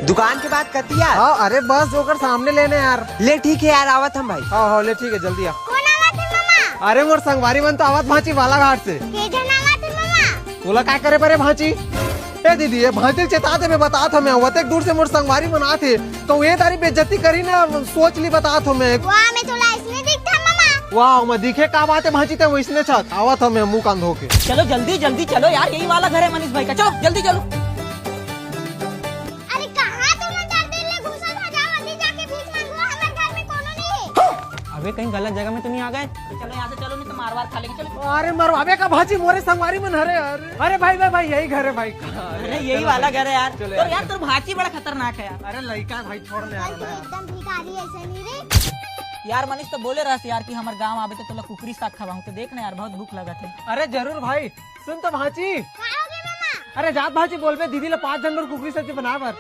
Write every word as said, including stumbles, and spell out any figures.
दुकान के बाद कतिया? हाँ, अरे बस ओकर सामने लेने यार। ले ठीक है यार, आवत हम भाई। हाँ हाँ, ले ठीक है, जल्दी आ। कोन आवत हे मामा? अरे मोर संगवारी मन तो आवत भांची बालाघाट से। के झन आवत हे मामा? तोला का करे परे भांची? ए दीदी, ये भांची चेता दे, मैं बतात हमें, वतेक दूर से मोर संगवारी मन आत हे, तो ये तारी बेइज्जती करी ना, सोच ली बतात हमें। वाह, मैं तोला इसने दिखता मामा। वाह, मैं दिखे का बात है भांची, ते वैसने छत आवत हमें मुंह कान धो के। चलो जल्दी जल्दी चलो यार, यही वाला घर है मनीष भाई का, चलो जल्दी चलो। अरे कहाँ तुम अंदर दिल ले घुसा था, जाओ अभी जाके भीख मांगो, हमारे घर में कोनो नहीं है। अबे कहीं गलत जगह में तो नहीं आ गए? चलो यहाँ से चलो, नहीं तो मार वार खा लेंगे, चलो। अरे मरवावे का भांची, मोरे संगवारी मन हरे यार। अरे भाई भाई भाई, यही घर है भाई। अरे यही वाला घर है यार। चलो तो यार। यार तोर भांची बड़ा खतरनाक है यार। अरे लइका है भाई, छोड़ ले यार। भाई तू एकदम भिखारी ऐसे नहीं रे। यार मनीष तो बोले रहस यार कि हमर गांव आबे तो तोला कुकरी साग खवाऊं, तो देख ना यार बहुत भूख लगत है। अरे जरूर भाई, सुन तो भांची। का हो गया मामा? अरे जात भांची बोलबे दीदी ला पांच झन बर कुकरी सब्जी बनाए बर।